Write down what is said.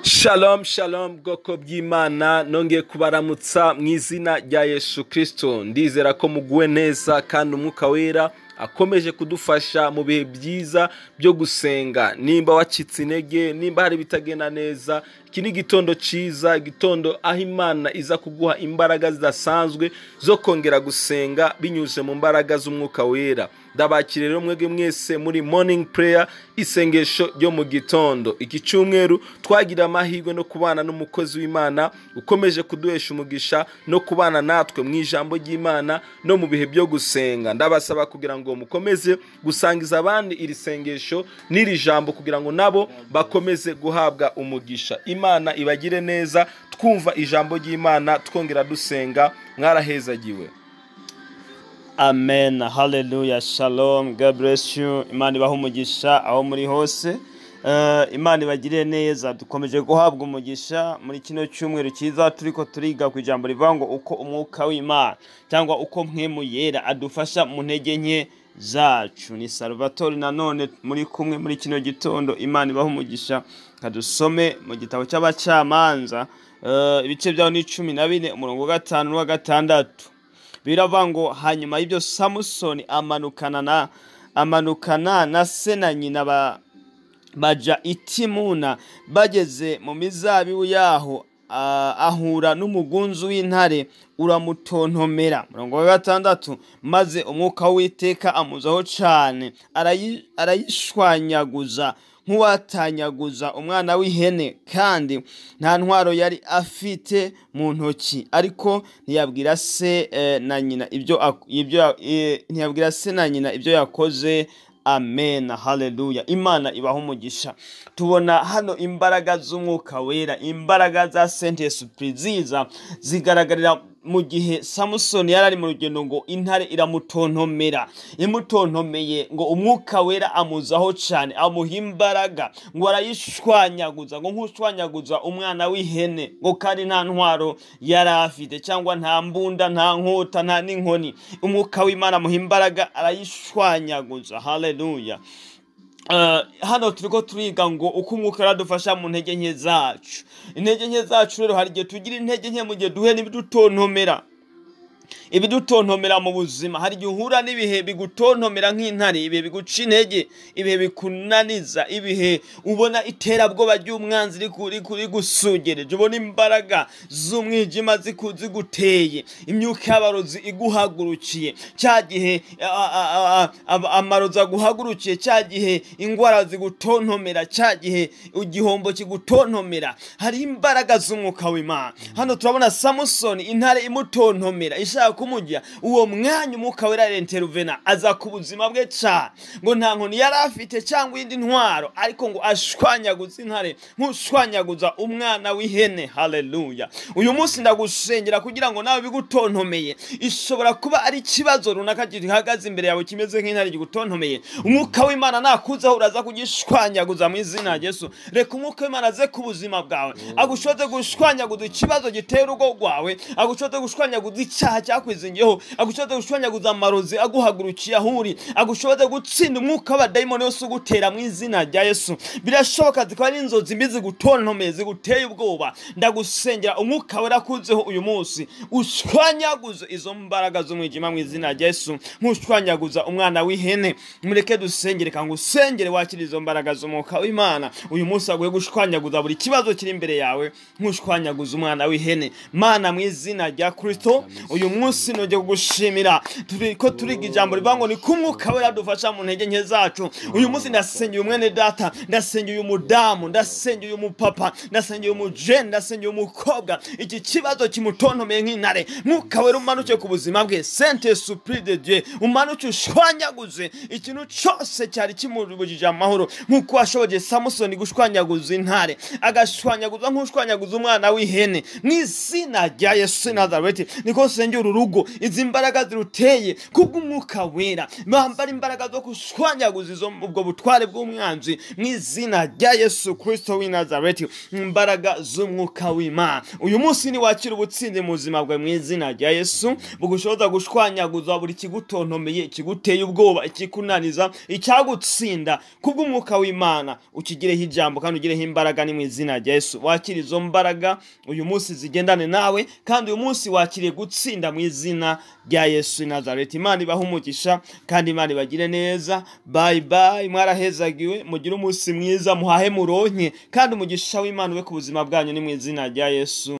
Shalom shalom, bwoko bw'Imana, nongeye kubaramutsa mu izina rya Yesu Kristo. Ndizera ko muguwe neza kandi Umwuka Wera akomeje kudufasha mu bihe byiza byo gusenga. Nimba wacitse intege, nimba hari ibitagenda neza, iki ni igitondo cyiza, igitondo aho Imana iza kuguha imbaraga zidasanzwe zo kongera gusenga binyuze mu mbaraga z'Umwuka Wera. Ndabakira rero mwebwe mwese muri morning prayer, isengesho ryo mu gitondo. Iki cyumweru twagira amahirwe no kubana n'umukozi w'Imana ukomeje kuduhesha umugisha no kubana natwe mu ijambo ry'Imana no mu bihe byo gusenga. Ndabasaba kugira ngo mukomeze gusangiza abandi iri sengesho n'iri jambo kugira ngo nabo bakomeze guhabwa umugisha. Imana ibagire neza, twumva ijambo ry'Imana twongera dusenga. Mwarahezagiwe. Amen, hallelujah, shalom, God bless you. Imana ibahe umugisha aho muri hose. Imana ibagire neza. Dukomeje guhabwa umugisha muri kino cyumweru cyiza turiko turiga ku ijambo rivuga ngo uko Umwuka w'Imana cyangwa uko Mpwemu Yera adufasha mu ntege nke zacu. Ni Salvatore nanone muri kumwe muri kino gitondo. Imana ibahe umugisha. Kadusome mu gitabo cy'Abacamanza, ibice byaho ni 14, umurongo wa 5 n'uwa 6. Biravuga ngo hanyuma y'ibyo Samusoni amanukana na se na nyina baja i Timuna. Bageze mu mizabibu yaho, ahura n'umugunzu w'intare uramutontomera. Murongo wa 6, maze Umwuka w'Uwiteka amuzaho cane, arayishwanyaguza nk'uwatanyaguza umwana w'ihene, kandi nta ntwaro yari afite mu ntoki. Ariko ntiyabwira se na nyina ibyo yakoze. Amen, haleluya. Imana ibaha umugisha. Tubona hano imbaraga z'Umwuka Wera, imbaraga za Saint Esprit ziza zigaragarira mu gihe Samusoni yari ari mu rugendo, ngo intare iramutontomera. Imutontomeye, ngo Umwuka Wera amuzaho cyane, amuha imbaraga, ngo arayishwanyaguza ngo nk'ushwanyaguza umwana w'ihene, ngo kandi nta ntwaro yari afite, cyangwa nta mbunda, nta nkota, nta n'inkoni. Umwuka w'Imana amuha imbaraga, arayishwanyaguza. Haleluya. Hano turiko turiga ngo uko Umwuka aradufasha mu ntege nke zacu. Intege nke zacu rero, hari igihe tugira intege nke mu gihe duhuye n'ibidutontomera, ibidutontomera mu buzima. Hari igihe uhura n'ibihe bigutontomera nk'intare, ibihe biguca intege, ibihe bikunaniza, ibihe ubona iterabwoba ry'umwanzi rigusugereje, ubona imbaraga z'umwijima ziguteye, imyuka y'abarozi iguhagurukiye. Cya gihe amarozi aguhagurukiye, cya gihe ingwara zigutontomera, cya gihe igihombo kigutontomera, hari imbaraga z'Umwuka w'Imana. Hano turabona Samusoni, intare imutontomera ishaka kumurya. Uwo mwanya Umwuka Wera arintervena, aza ku buzima bwe cyane. Ngo nta nkoni yari afite cyangwa indi ntwaro, ariko ngo ashwanyaguza intare nk'ushwanyaguza umwana w'ihene. Haleluya. Uyu munsi ndagusengera kugira ngo nawe bigutontomeye, ishobora kuba ari ikibazo runaka gihagaze imbere yawe kimeze nk'intare gigutontomeye, Umwuka w'Imana nakuzaho uraza kugishwanyaguza mu izina rya Yesu. Reka Umwuka w'Imana aze ku buzima bwawe, agushoze gushwanyaguza ikibazo gitera urugo rwawe, agushoze gushwanyaguza icyaha cyakwizingiyeho, agushoze gushwanyaguza amarozi aguhagurukiye aho uri, agushoze gutsinda umwuka w'abadayimoni wose ugutera mu izina rya Yesu. Birashoboka zikaba ari inzozi mbi zigutontomeye, ziguteye ubwoba. Ndagusengera, Umwuka Wera akuzeho uyu munsi, ushwanyaguze izo mbaraga z'umwijima mu izina rya Yesu nk'ushwanyaguza umwana w'ihene. Mureke dusengere. Kanga usengere wakira izo mbaraga z'Umwuka w'Imana uyu munsi, aguye gushwanyaguza buri kibazo kiri imbere yawe nk'ushwanyaguza umwana w'ihene. Mana, mu izina rya Kristo, uyu munsi nongeye kugushimira. Turi ko turiga ijambo rivuga ngo ni ko Umwuka Wera adufasha mu ntege nke zacu. Uyu munsi ndasengeye umwene data, ndasengeye uyu mudamu, ndasengeye uyu mupapa, ndasengeye umujene, ndasengeye umukobwa. Iki kibazo kimutontomeye nk'intare, Mwuka Wera umanuke ku buzima bwe. Saint Esprit de Dieu, umanuke ushwanyaguze ikintu cyose cyari kimubujije amahoro, nk'uko washoboje Samusoni gushwanyaguza intare, agashwanyaguza nk'ushwanyaguza umwana w'ihene. Mu izina rya Yesu Nazareti niko nsengera. uru rugo, izi mbaraga ziruteye kubw'umwuka wera, bambara imbaraga zo gushwanyaguza izo ubwo butware bw'umwanzi mu izina rya Yesu Kristo w'i Nazareti. Imbaraga z'umwuka w'Imana uyu munsi niwakira ubutsinzi mu buzima bwawe mu izina rya Yesu, bugushoboza gushwanyaguza buri kigutontomeye, ikiguteye ubwoba, ikikunaniza, icyagutsinda kubw'umwuka w'Imana. Ukigireho ijambo kandi ugireho imbaraga ni mu izina rya Yesu. Wakira izo mbaraga uyu munsi zigendane nawe, kandi uyu munsi wakiriye gutsinda mu izina rya Yesu i Nazareti. Imana ibahe umugisha kandi Imana ibagire neza. Bye bye, mwarahezagiwe, mugire umunsi mwiza, muhahe muronke, kandi umugisha w'Imana ube ku buzima bwanyu ni mu izina rya Yesu.